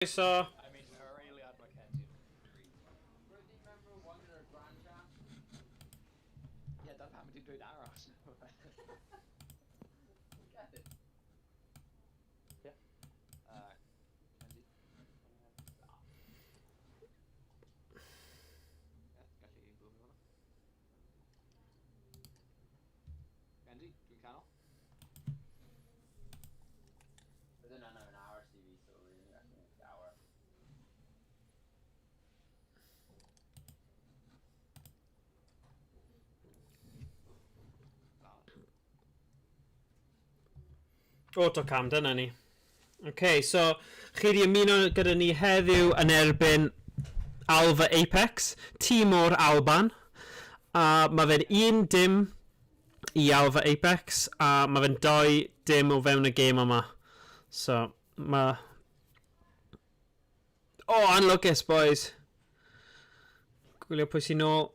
Croeso. I mean, yr eiliad mae Kenzie yn Ie, dyna pam ti'n dweud aros. Ie. Kenzie. Ie, gallu bwrw mi hwnna. Kenzie, dwi'n canol. Bydd yna yn awr CV, so rwy'n gallu mynd awr. Autocam, dyna ni. OK, so chi di ymuno gyda ni heddiw yn erbyn Alfa Apex, tîm o'r Alban. A mae fe'n 1-0 i Alfa Apex, a mae fe'n 2-0 o fewn y gêm yma. So, mae... O, oh, anlwcus, boys. Gwylio pwy sy'n nôl.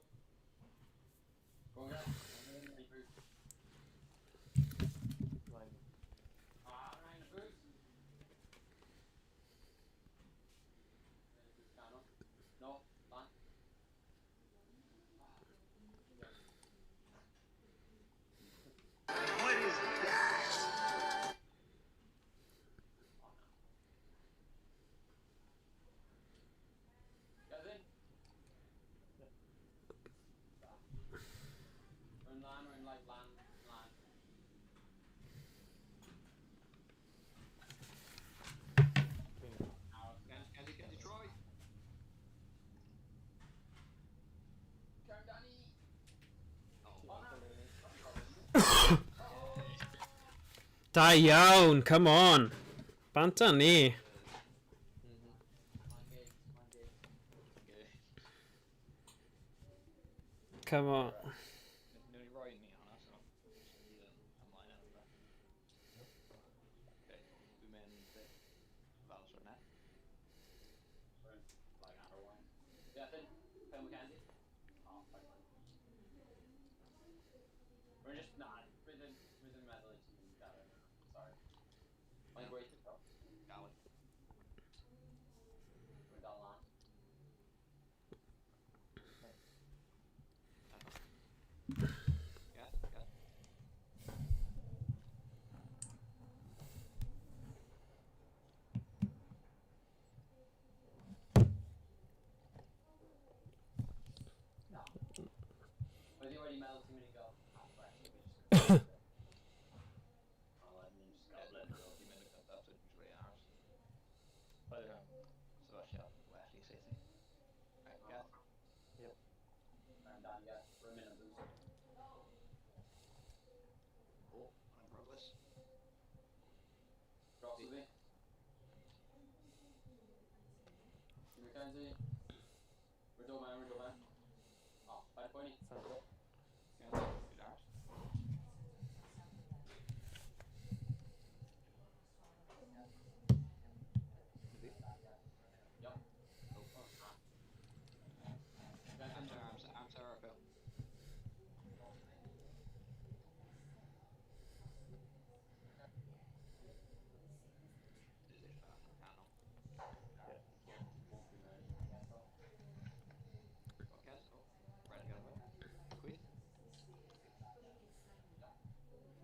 What is that? Kenzie, Kenzie, troi! Da iawn, come on. Bant â ni. Come on. Newn ni roi ni hwnna, so... Ymlaen yn yma. Okay, dwi'n mynd fel sort net. We're just not. Rydyn, rydyn meddwl i ti'n gael yna. Sorry. Mae'n gweithio. Gael. Rwy'n dal lan. Ie, ie. Roedd i wedi meddwl ti'n mynd i gael half fresh. so fi jyst- I'll let him just goblet. Dwi'n mynd y cyntaf, so dwi'n rhoi aros. So falle well i saethu. Right, Gath. I'm done, yeah. Rwy'n mynd am boost. O, hwnna'n progress. Dros i fi. Jimmy Mackenzie. We're done, man. We're done, man. Oh, paid poeni. Kenzie, dwi'n aros. Fi? Yep. Amser, amser, amser ar y ffil. Canol. Okay, so, right, gael fe. Chwith.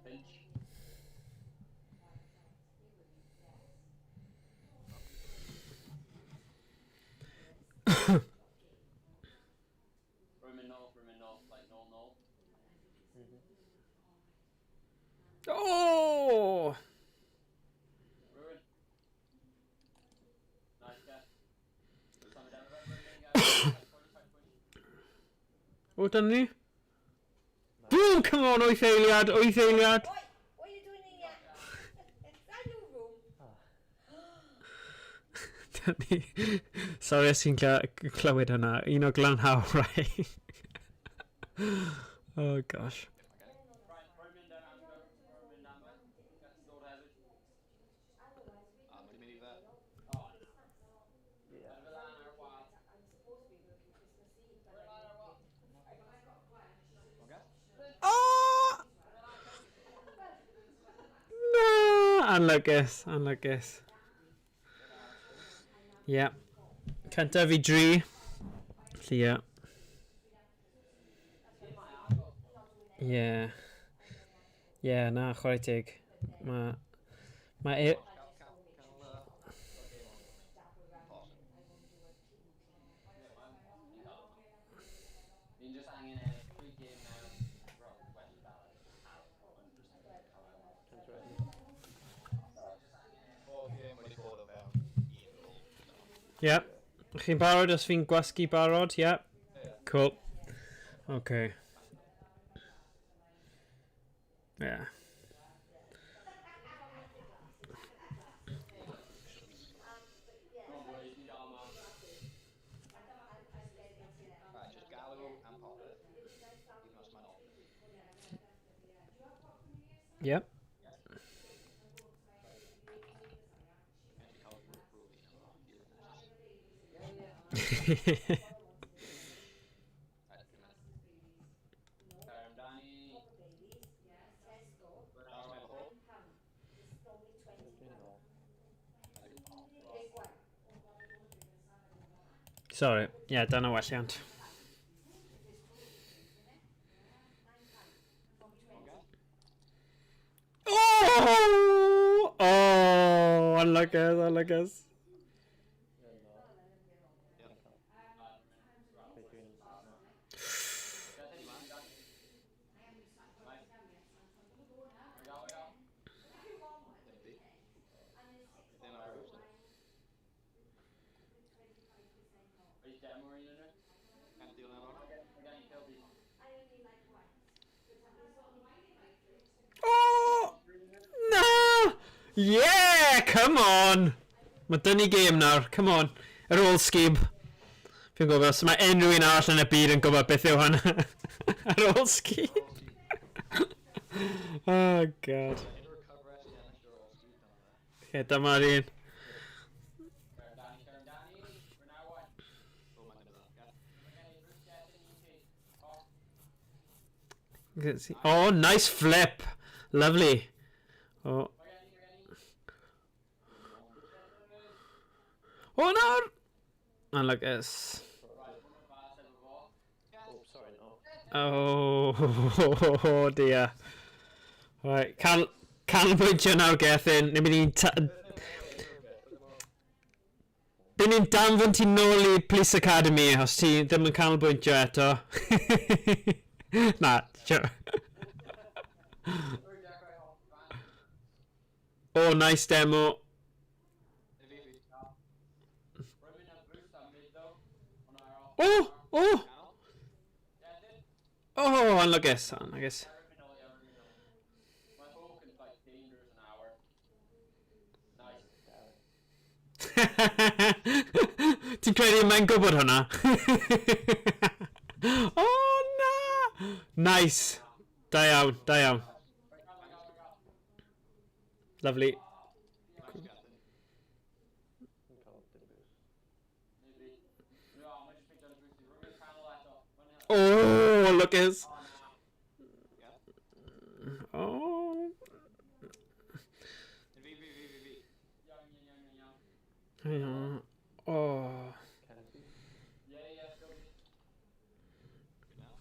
Pinch. Rwy'n mynd nôl, rwy'n mynd nôl, like nôl, nôl. Oh! Rwy'n. Nice guy. Symud efo fe, rwy'n mynd, guys. 520, 520. O, dyna ni. Boom, come on, 8 eiliad, 8 eiliad. Oi, what are you doing in here? Is that your room? Dyna ni. Sorry os ti'n clywed hwnna. Un o glanhawrau. Oh, gosh. Right, rwy'n mynd am go, rwy'n mynd am fe. Gallu dod hefyd. A, mae'n mynd i fe. Oh, no. Yeah. Fe lan ar y wal. I'm supposed to be working Christmas Eve, but Rwy'n lan ar y wal. Okay. Oh! No! Anlwcus, anlwcus. Yeah. Cyntaf i dri. Felly, ie. Ie. Ie, na, chwarae teg. Mae... Mae... E... Ni'n just angen ennill three game mewn rownd wedi Bob game wedi bod o fewn un gol. Ie. Chi'n barod os fi'n gwasgu barod? Ie. Cool. Okay. Yeah. Right, just galw am popeth. Even os mae'n obvious. Yep. Fi cael rhywun yma. Right, dwi'n mynd. Cer amdani. Aros mae efo hwn. Sorry. Yeah, dyna welliant. Oh! Oh! Unlucky, unlucky. Ddim ar boost. Oes demo un yn Can deal efo hwnna. Mae gen i kill fi. Oh! No! Yeah! Come on! Mae dyn ni game nawr. Come on. Yr ôl sgib. Fi'n gwybod os mae unrhyw un arall yn y byd yn gwybod beth yw hwnna. Ar ôl sgib. Oh, God. Unrhyw cyfres i ennill yr ôl sgib dyna fe. Okay, dyma'r un. Cer amdani, cer amdani. We're now one. O, mae'n mynd o. Mae gen i boost Gethin un ti. Oh, Oh, nice flip. Lovely. Oh. mae gen i, mae gen i. Oh, nawr! Unlucky. Right, hwnna fas efo fo. Oh, sorry, no. Oh, dear. Right, cal canolbwyntio nawr, Gethin. Ni'n mynd i'n... Byn ni'n danfon ti nôl i Police Academy os ti ddim yn canolbwyntio eto. Na, sure. Rwy'n dechrau hoffi fan. Oh, nice demo. Fi, fi. Rwy'n mynd am boost am mid though. Hwnna ar off. Oh, oh, Canol. Gethin. oh, unluckus, unluckus. Rwy'n mynd nôl, ie, rwy'n mynd nôl. Mae Hawk yn like dangerous an hour. Nice. Ti'n credu mae'n gwybod hwnna? oh, na! Nice. Da iawn, da iawn. Right, gael, gael, gael. Lovely. Nice, Gethin. Yn cael dim boost. Maybe. No, mae jyst picked up y boost i. Rwy'n mynd canol eto. Mae'n Oh, lwcus. Oh, na. Oh. Fi, fi, fi, fi, fi. Iawn, iawn, iawn, iawn, iawn. Oh. Kennedy. Yeah, yeah, go. Good now.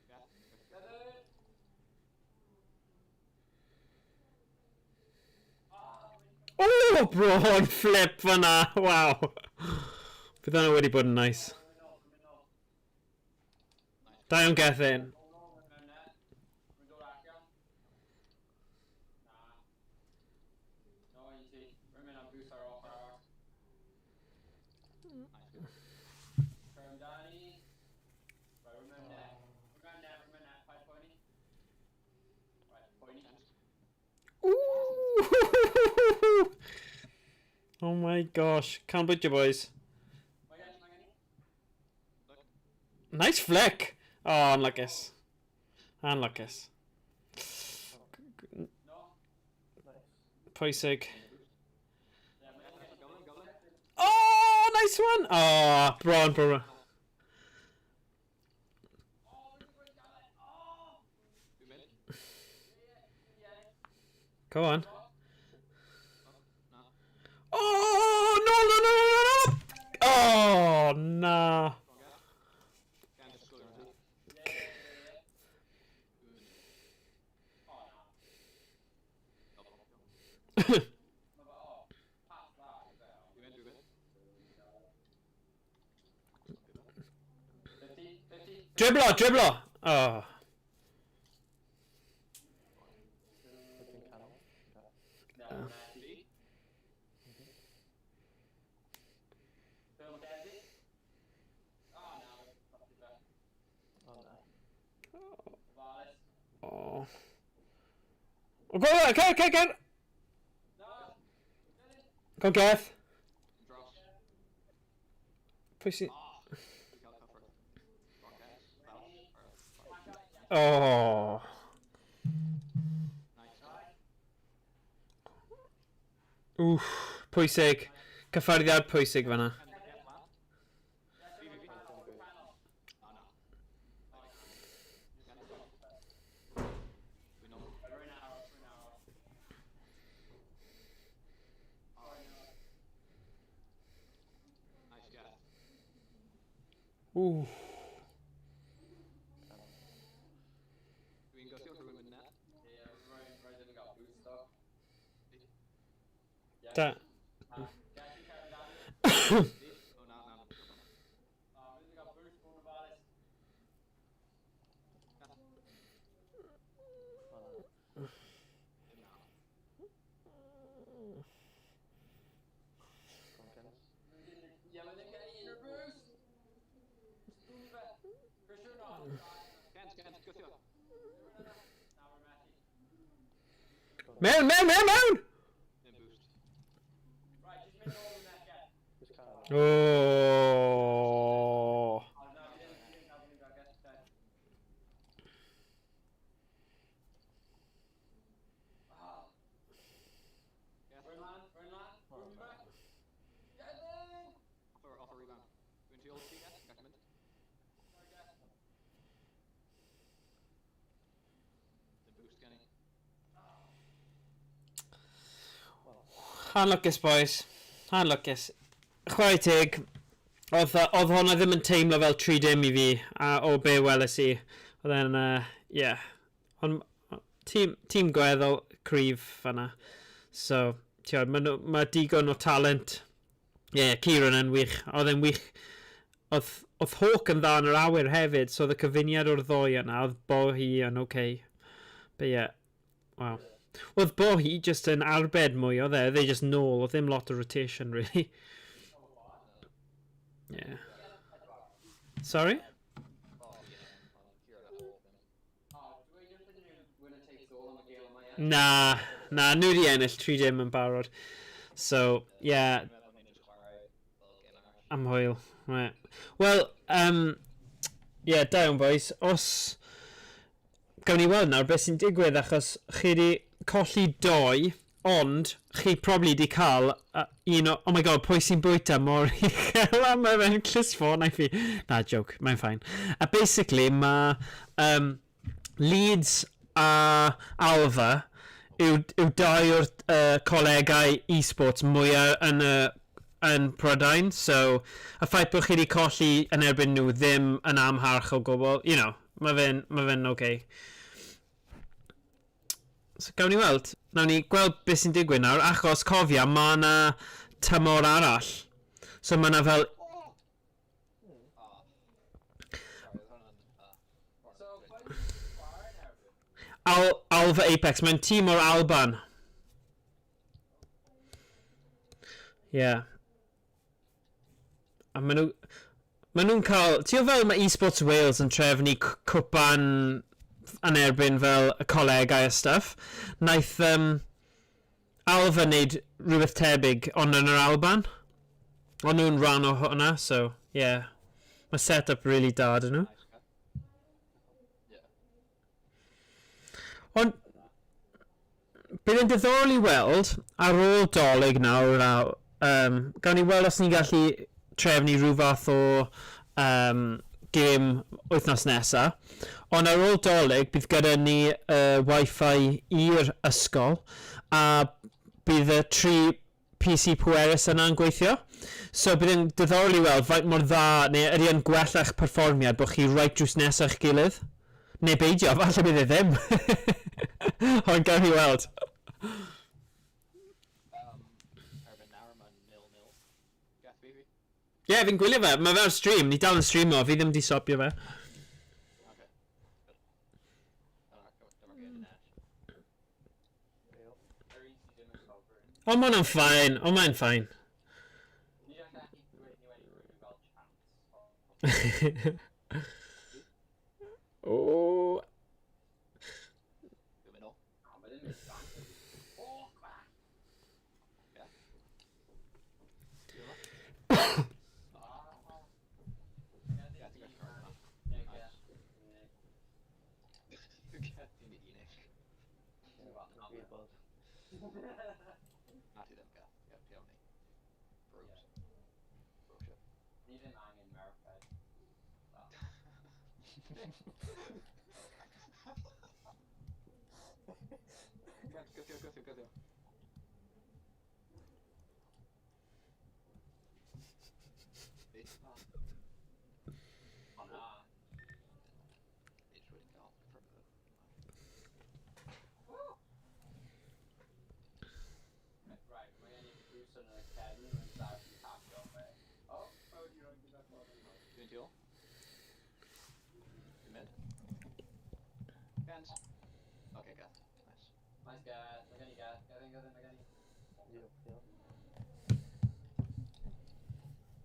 Yeah. Gethin! Oh, bron flip fyna. Wow. Bydd hwnna wedi bod yn nice. Da iawn, Gethin. Mewn net. Rwy'n dod allan. Na. No, un ti. Rwy'n mynd am boost ar ochr arall. Nice. Cer amdani. Right, rwy'n mewn net. Rwy'n mewn net, rwy'n mewn net. Paid poeni. Right, poeni. Ooh. Oh my gosh. Can't beat you boys. Mae gen i, mae gen i. Nice flick. Oh, unluckus. Unluckus. No. Nice. Pwysig. Yeah, mae gen i. Goblin, goblin. Oh, nice one. Oh, bron, bron. Oh, rwy'n gweud gael e. Oh! Fi'n mynd. Yeah, yeah. Go on. Na. Oh! Driblo, driblo! Oh. Wyt ti'n canol? Na, Matty. Phil McKenzie. Oh, no. Fuck it back. O na. Vallis. Oh. Oh, go, go, go, go, go! No. Go, Geth. Dros. Pwy sy'n... Ah! Dwi'n cael cyffwrdd. Rockets. Fel. Oh. Nice. Wff, pwysig. Cyffyrddiad pwysig fan'na. Get lan. Fi, fi, fi. O, na. Dwi'n nôl. Rwy'n arrow, rwy'n arrow. Nice, Geth. Wff. Dwi'n gwthio rhywun yn net. Yeah, Rwy'n rwy'n ddim yn gael boost though. Yeah. Da. Geth, ti'n cael amdani? Fi? O, na, na. Ah, fi ddim yn gael boost, bod yn ofalus. O na. Dim na. Go on, Kenneth. Yeah, mae ddim gen i unrhyw boost. Just dwi fe. For sure not. Kent, Kent, gwthio. Na, we're Matty. Mewn, mewn, mewn, mewn! Dim boost. Right, just mynd nôl i net, Geth. Just canol. Oh. Oh, na, fi ddim, fi ddim gael, fi ddim gael, Geth. Okay. Ah. Geth. Rwy'n lan, rwy'n lan, rwy'n back. Gethin! Off a, off a rebound. Dwi'n tu ôl i ti, Geth? Gallu mynd? Sorry, Geth. Dim boost gen i. Anlwcus, boys. Anlwcus. Chwarae teg. Oedd, oedd hwnna ddim yn teimlo fel 3-dim i fi, a o be weles i. Oedd e'n, yeah. Ond tîm, tîm gweddol cryf fanna. So, ti'n mae ma digon o talent. Ie, yeah, Kieran yn wych. Oedd e'n wych. Oedd, oedd Hawk yn dda yn yr awyr hefyd, so oedd y cyfuniad o'r ddoi yna, oedd Bohi yn oce. Okay. But yeah, wow. Oedd Bohi just yn arbed mwy, oedd e? Oedd e just nôl, oedd ddim lot o rotation, really. Yeah. Sorry? Oh, yeah. Kieran at all. Oh, dwi just yn nhw winner takes all am y gêm yma, ie? Na, na, nhw wedi ennill 3-dim yn barod. So, yeah, Dwi'n meddwl ni'n just chwarae fel gêm arall. am hwyl. Right. Wel, yeah, da iawn, boys. Os... Gawn ni weld nawr beth sy'n digwydd, achos chi wedi colli doi, ond chi probably wedi cael un o... Oh my god, pwy sy'n bwyta mor uchel a mae fe'n clustffonau fi. Na, joke, mae'n fine. A basically, mae Leeds a Alfa yw, yw dau o'r colegau e-sports mwyaf yn y yn Prydain, so y ffaith bod chi wedi colli yn erbyn nhw ddim yn amharch o gwbl, you know, mae fe'n ma fe okay. So gawn ni weld. Nawn ni gweld beth sy'n digwydd nawr, achos cofia, mae yna tymor arall. So mae yna fel... Oh. Sorry, oedd hwnna'n... So, pwy ti'n chwarae yn erbyn? Al Alfa Apex, mae'n tîm o'r Alban. Yeah. A maen nhw... Maen nhw'n cael... Ti'n gwbod fel mae Esports Wales yn trefnu cwpan yn erbyn fel y colegau a stuff. Naeth Alfa wneud rhywbeth tebyg ond yn yr Alban. Ond nhw'n rhan o hwnna, so yeah. Mae set-up really da dyn nhw. Nice, Geth. Yeah. Ond bydd yn diddorol i weld ar ôl Dolig nawr, gawn ni weld os ni'n gallu trefnu rhyw fath o gêm wythnos nesa. Ond ar ôl Dolig bydd gyda ni Wi-Fi i'r ysgol a bydd y tri PC pwerus yna'n gweithio. So bydd yn diddorol i weld faint mor dda neu ydy yn gwella'ch perfformiad bod chi right drws nesaf eich gilydd. Neu beidio, falle bydd e ddim. Ond gawn ni weld. Erbyn nawr mae'n 0-0. Geth, fi fi. Ie, yeah, fi'n gwylio fe. Mae fe ar stream. Ni dal yn streamo. Fi ddim wedi stopio fe. Ond mae hwnna'n fine, ond mae'n fine. Ni yn gallu dweud ni wedi rhywun fel chance. O, Dwi'n mynd ôl. O, mae ddim yn bach. O, crack! Ie. Ie, Ie, ti'n gallu rhoi hwnna. Ie, Nice. Ti'n unig. Gwybod. Na ti ddim, Gath. Ie, ti iawn ni. Bros. Broship. Ni ddim angen merched. Gythio, gythio, gythio. O na. Fi jyst wedi cael pryfed. Right, mae gen i boost yn y cefn yn dda i tacio fe. O, mae wedi rhoi gyda ffordd yn ôl. Dwi'n tu ôl. Dwi'n mynd. Guns. Okay, Gath. Nice. Nice guy, mae gen i guy, mae gen i, mae gen i. Diolch, diolch.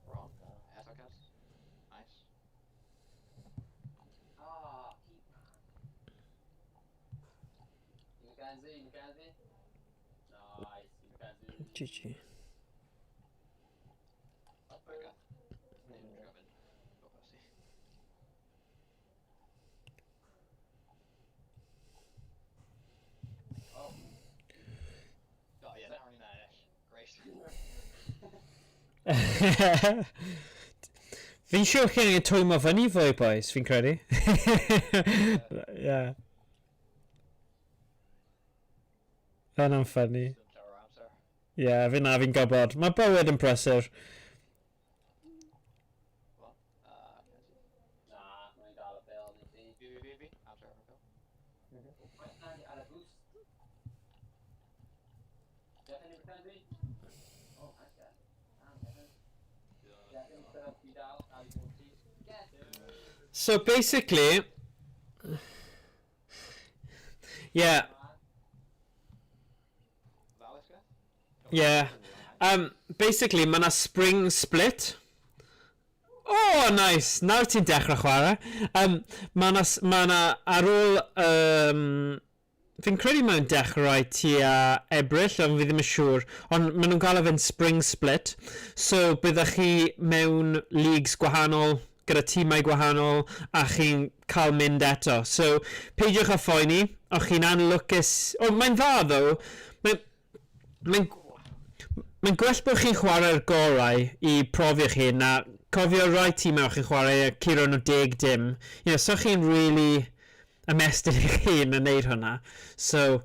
Wrong. Eto, Gath. Nice. Ah, keep man. Mackenzie, Mackenzie. Nice, Mackenzie. GG. Right, Gath. Dwi'n trio mynd. Go past i. Oh. Oh, yeah, nawr ni'n ennill. Great. Fi'n siŵr chi'n angen twymo fyny fwy, boys, fi'n credu. yeah. Hwnna'n funny. Dim llawer o amser. Yeah, fi na, fi'n gwybod. Mae bywyd yn brysur. Well, Mackenzie. Na, mae'n gael y bel ni ti. Fi, fi, fi, fi. Amser ar y ffilm. Mackenzie ar y boost. Definitely Mackenzie. Oh, nice guy. Ah, Devin. Devin, ti dal, dal i fod ti. Get him. So basically... Yeah, Valys, Gath? yeah. Basically, mae yna spring split. Oh, nice! Nawr ti'n dechrau chwarae. Mae yna, ma yna ar ôl... Fi'n credu mae'n dechrau tua Ebrill, ond fi ddim yn siŵr. Ond maen nhw'n gael e fe'n spring split. So byddech chi mewn leagues gwahanol, gyda tîmau gwahanol, a chi'n cael mynd eto. So peidiwch â phoeni, o'ch chi'n anlwcus... O, mae'n dda, ddo. Mae'n mae, mae'n gwell bod chi'n chwarae'r gorau i profi'ch hun na cofio rai tîmau o'ch chi'n chwarae a curo nhw 10-0. You know, so chi'n really ymestyn eich hun yn neud hwnna. So,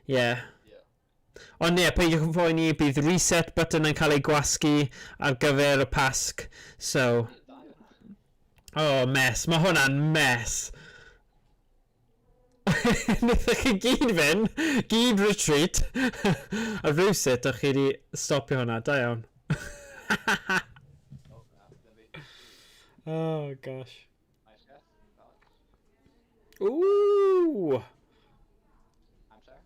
yeah. Yeah. Ond ie, yeah, peidiwch yn phoeni, bydd reset button yn cael ei gwasgu ar gyfer y Pasg. So, oh, mess. Mae hwnna'n mess. Wnaethoch chi gyd fynd, gyd retreat. A rhywsut, o'ch chi wedi stopio hwnna. Da iawn. Oh, na, ddim fi. Oh, gosh. Nice, Gath. Valys. Ooh! Amser.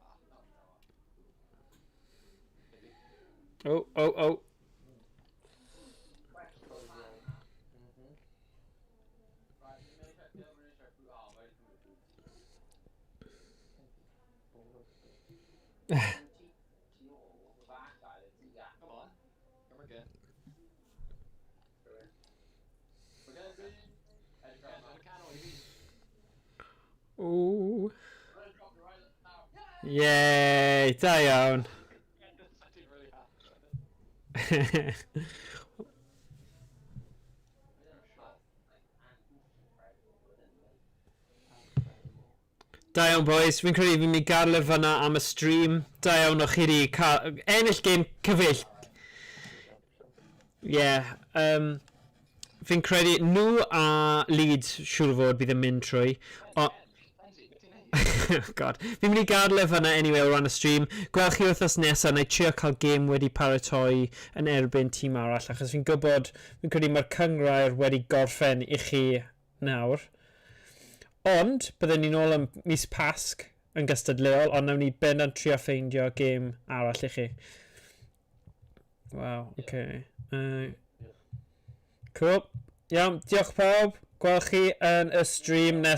Ah, Maybe. Oh, oh, oh. Mhm. Right, fi'n mynd i eisiau, fi'n eisiau, oh, mae wedi cymryd boost. Come on. Come again. Ooh. Yay, da iawn. Really happy. Da iawn, boys. Fi'n credu fi'n mynd i gadael e fyna am y stream. Da iawn o'ch chi wedi cael... Ennill gêm cyfeill. Ie. Yeah, fi'n credu nhw a Leeds siŵr o fod bydd yn mynd trwy. O, Frenzy, beth ti'n neud? God. Fi'n mynd i gadael e fyna anyway o ran y stream. Gweld chi wythnos nesaf, na i trio cael gêm wedi paratoi yn erbyn tîm arall, achos fi'n gwybod, fi'n credu mae'r cynghrair wedi gorffen i chi nawr. Ond, byddwn ni'n ôl ym mis Pasg. yn gystadleuol, ond nawn ni bendant trio ffeindio gêm arall i chi. Wow, oce. Okay. Cool. Iawn, diolch pawb. Gweld chi yn y stream nesaf.